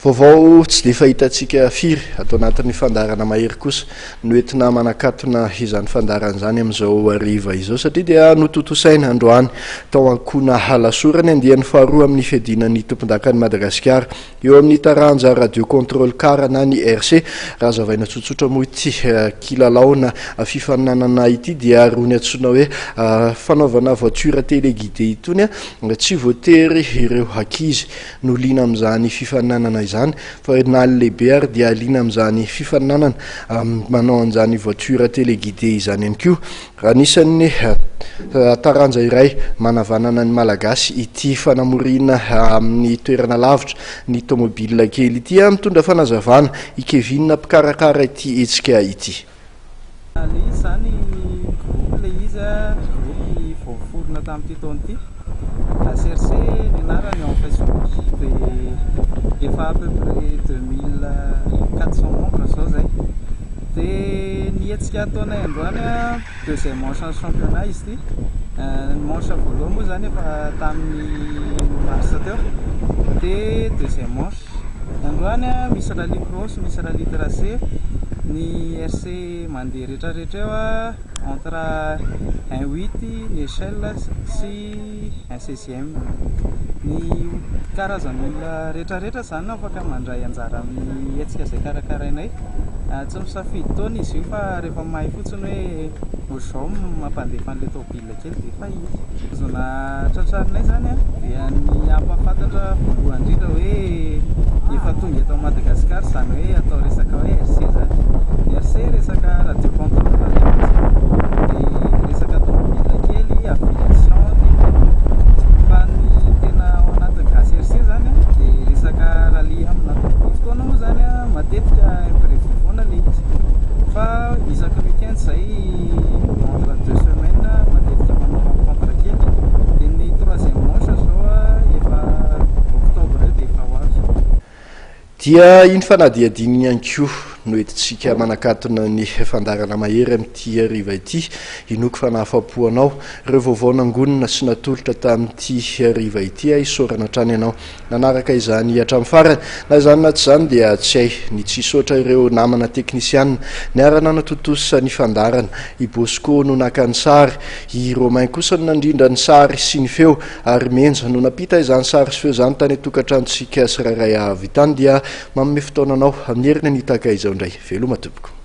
Vaovao tsy dia fahitantsika firy ato anatin'ny fandaharana Mahery kosa no entina manakatona izany fandaharana izany amin'izao hariva izao satria dia notontosaina androany tao Ankona Alasora ny andiany faharoa amin'ny fiadiana ny tompondakan'i Madagasikara eo amin'ny taranja Radio Control Car na ny RC. Raha hazavaina tsotsotra moa ity kilalao na fifaninanana ity dia irony antsoina hoe fanaovana voiture téléguidée itony, tsy voatery ireo ankizy no liana amin'izany fifaninanana izany fa na ny lehibe ary dia liana amin'izany fifaninanana manao an'izany voiture téléguidée izany ihany koa. Anisan'ny taranja iray manavanana ny Malagasy ity fanamoriana amin'ny toerana lavitra ny tomobile kely ity. Mitondra fanazavana i Kevin mpikarakara ity hetsika ity. Le izy zany groupe le izy a, groupe vao niforona tamin'ity taona ity, HRC ny anarany ao Facebook dia efa à peu près 2400 membres zao zay. Dia ny hetsika ataonay androany a, deuxième manche ny championnat izy ity, ny manche voalohany moa zany efa tamin'ny mars teo, dia deuxième manche. Androany a, misy rallye cross, misy rallye tracé, ny RC mandeha rehetrarehetra eo a, entre un huit ny échelle sy un seizième. Ny karazan'olona rehetrarehetra zany no afaka mandray anjara amin'ny hetsika izay karakarainay. Tsy misafidy taona izy io fa rehefa mahay fotsiny hoe ohatr'izao mampandefa an'ilay tômôbila kely dia efa izy. Tanjona tratrarinay zany dia ny hampahafantatra voalohany indrindra hoe efa tonga eto Madagasikara izany hoe atao resaka hoe RC zany. Ny RC resaka radio contrôle dia resaka tômôbila kely aviation dia fa ny tena ao anatin'ny gasy RC zany dia resaka rallye amina fotoana moa zany matetika imprévu foana ilay izy fa isaky ny week-end zay entre deux semaines matetika manao rencontre kely dia ny troisième manche zao efa octobre eo dia efa ho avy. Dia iny fanadihadiana iny ihany koa no entintsika manakatona ny fandaharana Mahery amin'ity hariva ity. Inoako fa nahafapo anao ireo vaovao nangonina sy natolotra tamin'ity hariva ity. Isaorana hatrany ianao nanaraka izany hatramin'ny farany. Na izany na tsy izany dia tsy hay ny tsy hisaotra ireo namana teknisiana niara-nanatontosa ny fandaharana. I Bosco no naka ny sary, i Romain kosa no nandrindra ny sary sy ny feo ary Menja no nampita izany sary sy feo izany tany an-tokantranontsika tsirairay avy tany. Dia manome fotoana anao amin'ny heriny ny tahaka izao indray. Veloma tompoko.